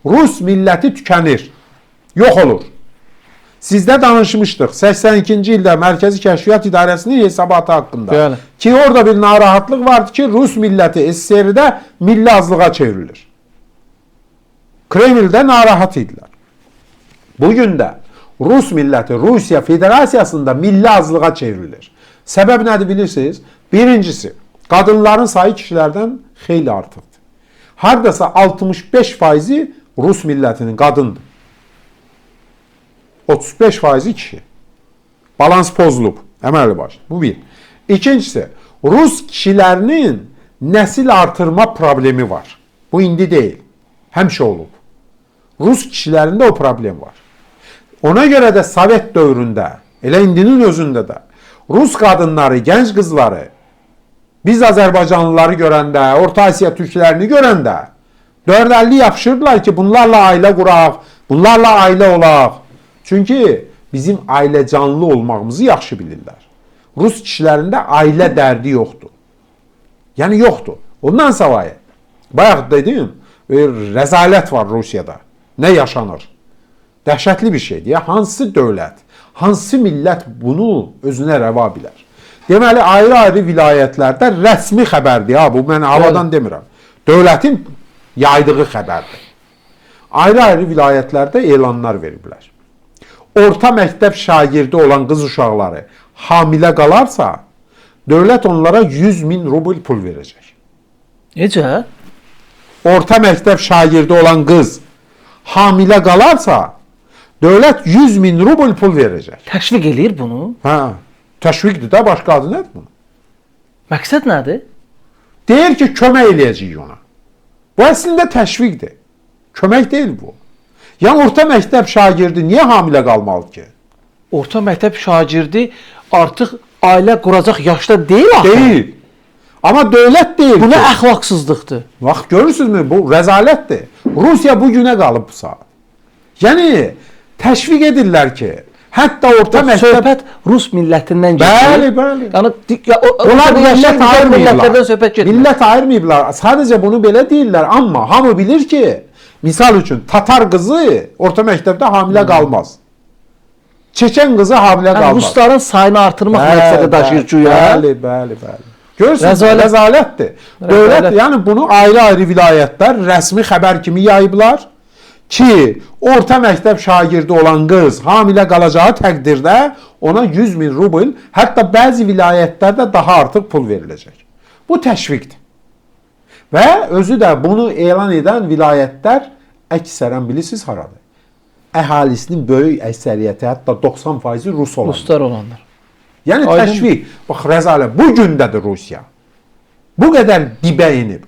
Rus milləti tükənir. Yox olur. Sizdə danışmışdıq 82-ci ildə Mərkəzi Kəşfiyyat İdarəsinin hesabatı haqqında. Bəli. Ki orada bir narahatlıq vardı ki, Rus milləti SSR-də milli azlığa çevrilir. Kremldə narahat idilər. Bugün də Rus milləti Rusiya Federasiyasında milli azlığa çevrilir. Səbəb nədir bilirsiniz? Birincisi, qadınların sayı kişilərdən xeyli artıqdır. Hardasa 65%-i Rus millətinin qadındır. 35%-i kişi. Balans pozulub. Əməlli başlı. Bu bir. İkincisi, Rus kişilərinin nəsil artırma problemi var. Bu indi deyil. Həmişə olub. Rus kişilərində o problem var. Ona görə də Sovet dövründə, elə indinin özündə də Rus qadınları, gənc qızları biz Azərbaycanlıları görəndə, Orta Asiya türklərini görəndə dördəlli yapışırdılar ki, bunlarla ailə quraq, bunlarla ailə olaq. Çünki bizim ailə canlı olmağımızı yaxşı bilirlər. Rus kişilərində ailə dərdi yoxdur. Yəni yoxdur. Ondan savayı, bayaq dedim, rəzalət var Rusiyada. Nə yaşanır? Dəhşətli bir şeydir. Ya hansı dövlət, hansı millət bunu özünə rəva bilər? Deməli, ayrı-ayrı vilayətlərdə rəsmi xəbərdir ha, bu mən havadan demirəm. Dövlətin yaydığı xəbərdir. Ayrı-ayrı vilayətlərdə elanlar veriblər. Orta məktəb şagirdi olan qız uşaqları hamilə qalarsa, dövlət onlara 100 min rubl pul verəcək. Necə? Orta məktəb şagirdi olan qız hamilə qalarsa, dövlət 100 min rubl pul verəcək. Təşviq eləyir bunu. Hə, təşviqdir də, başqa adı nədir bunun? Məqsəd nədir? Deyir ki, kömək eləyəcəyik ona. Bu əslində təşviqdir. Kömək deyil bu. Yəni orta məktəb şagirdi niyə hamilə qalmalı ki? Orta məktəb şagirdi artıq ailə quracaq yaşda deyil axı. Deyil. Amma dövlət deyir Bu ki, nə əxlaqsızlıqdır? Bax görürsünüzmü bu rəzalətdir. Rusiya bu günə qalıb bu saat. Yəni təşviq edirlər ki, hətta orta məktəb Söhbət rus millətindən gedir. Bəli, bəli. Yəni ya, Onlar Rusiyada yaşayan millət digər ayırmayıblar. millətlərdən söhbət getmir. Millət ayırmayıblar. Sadəcə bunu belə deyirlər, amma hamı bilir ki, misal üçün Tatar qızı orta məktəbdə hamilə qalmaz. Çeçen qızı hamilə Yəni, qalmaz. rusların sayını artırmaq məqsədi daşıyır güya. Bəli, bəli, bəli. Görürsünüz, Rəzalət. rəzalətdir. Dövlət, yəni bunu ayrı-ayrı vilayətlər rəsmi xəbər kimi yayıblar ki, orta məktəb şagirdi olan qız hamilə qalacağı təqdirdə ona 100 min rubl, hətta bəzi vilayətlərdə daha artıq pul veriləcək. Bu təşviqdir. Və özü də bunu elan edən vilayətlər əksərən bilirsiniz haradır? Əhalisinin böyük əksəriyyəti, hətta 90%-i rus olanlar. Ruslar olanlar. Yəni Aydın. təşviq. Bax rəzalət. Bu gündədir Rusiya. Bu qədər dibə enib.